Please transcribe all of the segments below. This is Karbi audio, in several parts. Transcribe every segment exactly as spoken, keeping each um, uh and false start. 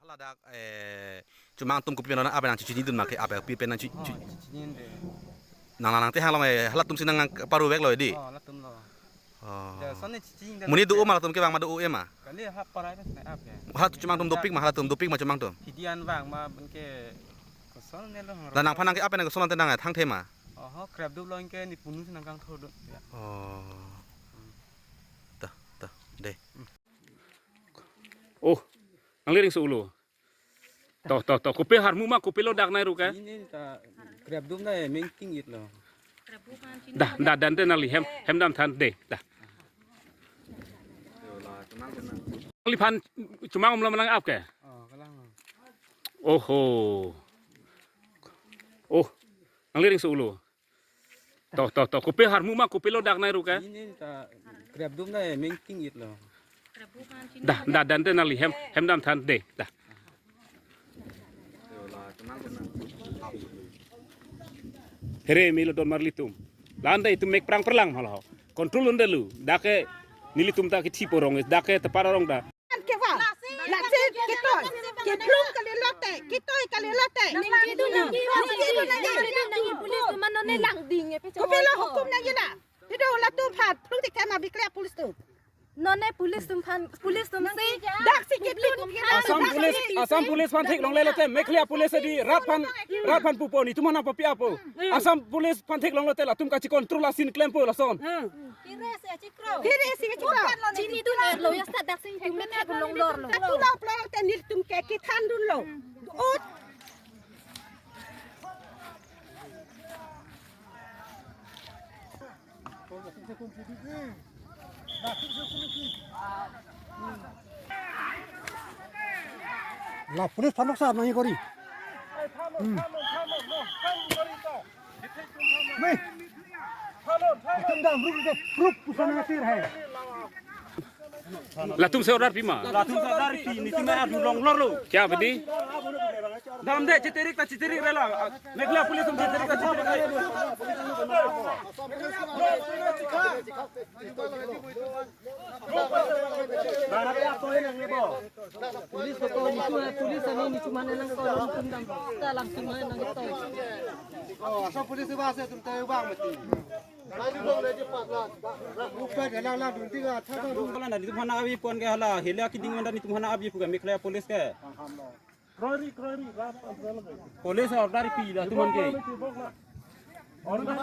Hala dak, eh, chomang atum kopi non ap nangchechinidun ma ke ap pi pen nangche-, Oh, che-, chechinidun. Nang nang te hang long, eh, halatum si nangparu vek lo di. Oh, halatum lo. Oh. Lason ne chechinidun. Monit do ma halatum kevang ma do-o ma? Kali ha parai na ap ya. Halatum chomang atum dopik ma, halatum dopik ma chomang atum. Hidian vang ma bangke kosonlo hang. La nangphan nangke ap nang kosonlo te nang thangthe ma. Oh, krep dup lo anke ne punu si nangkangtho do. Ya. Oh. Ta, ta, de. Oh, nangliring su ulo. To, to, to. Kopi harmu ma kopi lo dak nai ruke? Ini ta krep dup na mengting it lo. Dah, dah, dan te nangli hem, hem dam than de, dah. Nangliphan chomang umlo manang ap ke? Oh, kalang. Oho. Oh, nangliring su ulo. To, to, to. Kopi harmu ma kopi lo dak nai ruke? Ini ta krep dup na mengting it lo. Dah, dah, dan te nangli hem, hem dam than de, dah. Here milo don marlitum. Landa itum mek prang perlang malah. Control unde lo. Dak ke nelitum ta kithi porong, dak ke tepar arong ta. Kevang. Lasi ketoi. Keplung kali lote. Ketoi kali lote. Ningkidu nangki, ningkidu nangki, nangki police atum non ne langding e pecho. Kopi lo hukum nangji la. Pido latum aphan plung tik thema Meghalaya's police atum. Non ne police atum aphan, police atum si. Dak si keplung. Assam Police, Assam Police aphan theklongle lote, Meghalaya Police adi rat aphan, rat aphan pupo, netum aphan papi apo. Assam Police aphan theklong lote latum kachi control asin klempo lason. Hmm. Kire si achikro. Kire si achikro. Chinidun er lo, ya sa dak si tum me theklong lor lo. Dak tu lo plong te nelitum ke kithan dun lo. Ut. La police aphan noksa nangji kori. Hmm. Nahi. Ekdom dam, ruk, ruk, ruk, pusana sir hai. Latum si order pi ma? Latum si order pi, netum adu longlor lo. Kya bedi? Dam de, chitirik ta chitirik rela. Meghalaya police atum chitirik ta chitirik. Police ko to netum, police ani netum mane nangko, netum dam. Ta langsung mane nangto. Oh, Assam police ba se tum ta bang mati. Bukan jalan lah, dun tiga, thata dun. Kalau nanti tuh mana abi pon ke hala, hela kiding mana netum hana abi puga Meghalaya police ke. Police order pi latum ke. Police.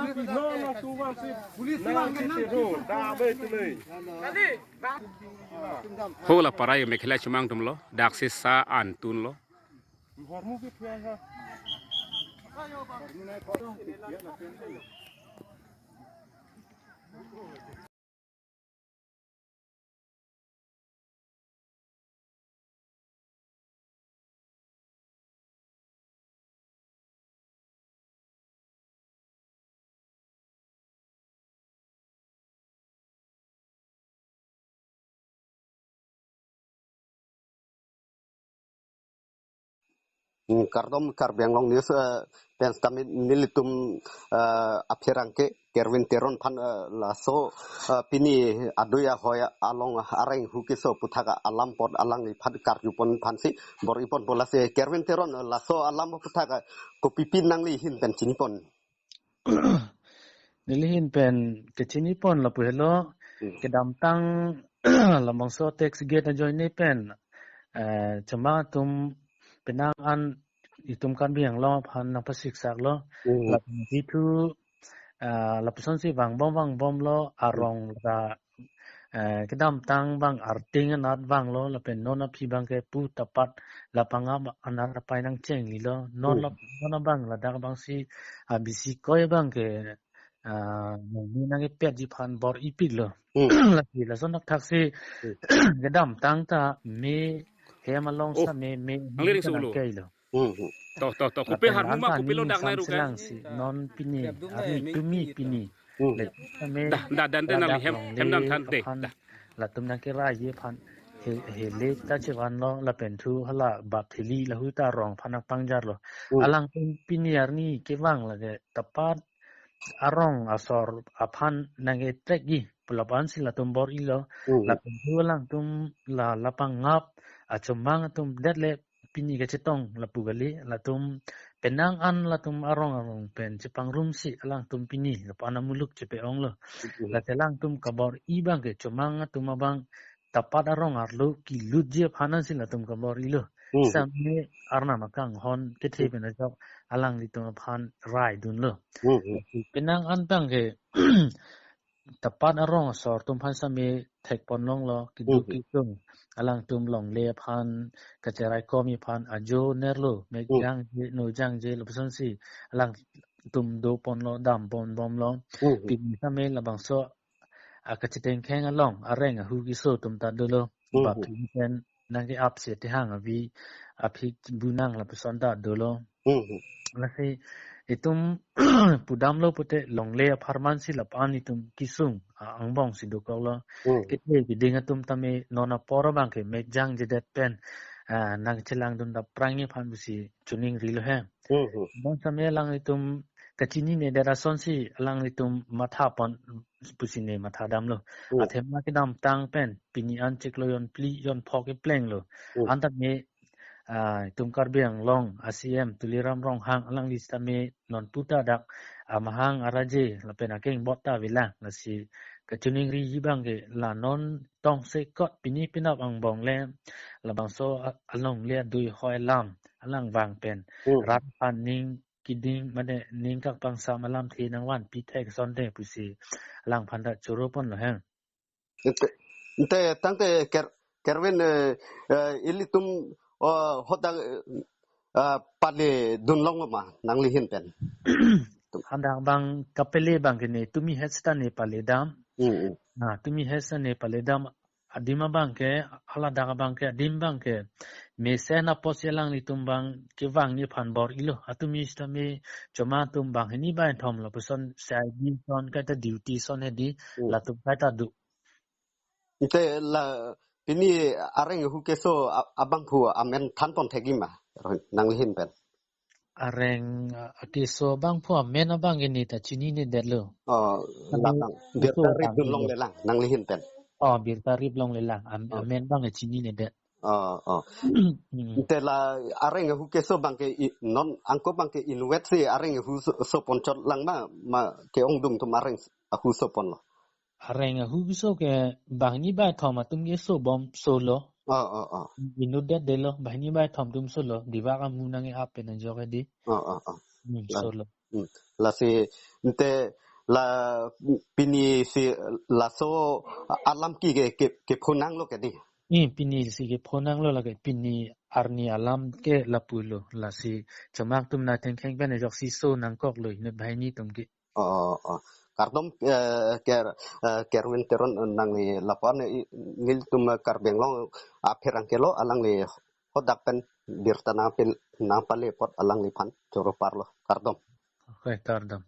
Ho la parai Meghalaya chomang atum lo, dak si sa an tun lo. Hmm, kardom Karbi Anglong News, eh, pen sitame nelitum, eh, apherangke Kerwin Teron aphan, eh, laso, eh, pini adui ahoi along areng hu keso aputhak alam apot alangliphan karjupon aphansi bor-iponpo lasi Kerwin Teron, eh, laso alam aputhak, eh, kopi pen nangli ahin pen chinipon? Neli ahin pen kechinipon lapu helo, hmm, kedamtang labangso tax gate ajoine pen, eh, chomang atum penang an itum Karbi Anglong aphan nangpasiksak lo, hmm, lapen itum, eh, lapuson si vangbom vangbom lo arong ra, eh, kedamtang abang arting anat vanglo lapen non aphi abang ke pu tapat lapangap anat apai nangchengli lo. Non, hmm, lap-, non abang ladak abang si, ah, bisi koi abang ke, ah, nangli nangkepetji aphan bor-ipik lo. Hmm. Lasi lason thakthak si, hmm, kedamtang ta me hem along, oh, sa me, me, nangliring su ulo. Nangkei lo. Hmm, hmm. To, to, to. Kopi harmu ma kopi lo dak nai ruke? Lapen nangkam selang si non pini, arni tumi pini. Hmm. Le, kami dah, dah, dan te nangli hem, hem dam than de, aphan, dah, latum nangkeraiji aphan he, hele ta chevan lo lapen thu hala bap theli lahut arong aphan nangpangjar lo. Hmm. Alangtum pini arni kevang lake tapat arong asor aphan nangketrack-ji pu lapu-an si latum bor-ilo. Hmm. Lapen thu alangtum la lapangap achomang atum det le pini kachetong lapu kali, latum penang an latum arong arong pen chepangrumsi alangtum pini lapu-an amuluk chepe-onglo. Hmm. Lasi alangtum kabor-i abang ke chomang atum abang tapat arong arlo kelutji aphan ansi latum kabor-ilo. Hmm. Same Arnam akanghon kethe pen ajok alanglitum aphan raidunlo. Hmm, hmm. Penang an abang ke tapat arong asor atum aphan same thekponlonglo, keduk Hmm, hmm. kesung. Alangtum longle aphan, kacheraikom aphan ajo nerlo, mek Hmm. jangje, no jangje, lapusonsi alangtum doponlo, damponbomlo. Hmm, hmm. Pini same labangso akachitengkheng along areng ahu keso atum ta dolo. Hmm, hmm. Baphi pen nangke-apsi tehang avi aphik bunang lapuson ta dolo. Hmm, hmm. Lasi itum pudamlo pute longle apharmansi lapu-an itum kesung a-, angbongsi dokoklo. Hmm. Kethe keding atum tame non apor abang ke mek jangjedet pen, ah, nangchelangdun ta prangji aphan pusi choningrilo he. Hmm, hmm. Bang same alanglitum kachininedet asonsi alanglitum mathapon pusi ne mathadamlo. Hmm. Athema kedamtang pen pini an chiklo jonphli jonphok keplenglo. Hmm. Anta me, ah, itum Karbi Anglong a-C M Tuliram Ronghang alangli sitame non puta dak amahang araje lapen akengbot ta avelang, lasi kachiningri abang ke la non tongsekot pini penap angbong le labangso a-, alongle adui hoi alam alang vang pen Hmm. rat aphan ning keding mane ning kangpangsam alamthe nangvanpi thek asonte pusi alangphan ta choroponlo he. Ante, ante tangte Ker-, Kerwin, eh, eh, ilitum, oh, hadak, eh, eh, paledunlonglo ma nangli ahin pen? Hadak abang kapale abang ke ne tumi het seta ne paledam. Hmm, hmm. Na tumi het seta ne paledam adim abang ke, haladak abang ke, adim abang ke mesen apotsi alanglitum abang kevangji aphan bor-ilo. Atumi sitame chomang atum banghini baithom lapuson C I D ason kaita duty ason hedi Hmm. latum kaita do. Ante la pini areng ahu keso a-, abangphu amen thanpon thekji ma, nangli ahin pen? Areng, ah, keso abangphu amen abang ke ne ta chininedetlo. Oh, Kami la abang. Birta keso rip abang dun ke longle lang, nangli ahin pen. Oh, birta rip longlelang. Am-, Oh. Amen abang ke chininedet. Oh, oh. Hmm. Ante la areng ahu keso abang ke i-, non angko abang ke inutvet si areng ahu so, soponchot lang ma, ma ke-ongdung atum areng ahu soponlo? Areng ahu keso ke banghini baithom atum ke sobom solo. Oh, oh, oh. Inutdetdetlo, banghini baithom atum solo. Divak amu nangke-ap pen ajok hedi. Oh, oh, oh. Hmm, La-, solo. Hmm. Lasi ante la pini si laso alam ke, ke, ke, kephonanglo ke di? Hmm, pini si kephonanglo lake pini arni alam ke lapulo. Lasi chomang atum nangtengkheng pen ajoksi so nangkoklo inut banghini atum ke. Oh, oh. Kardom, eh, Ker-, eh, Kerwin Teron, eh, nangli lapu-an, eh, i-, nelitum, eh, Karbi Anglong apherangke lo, alangli hadak pen birta nangpil-, nangpale apot alangliphan choro parlo. Kardom. Okay, kardom.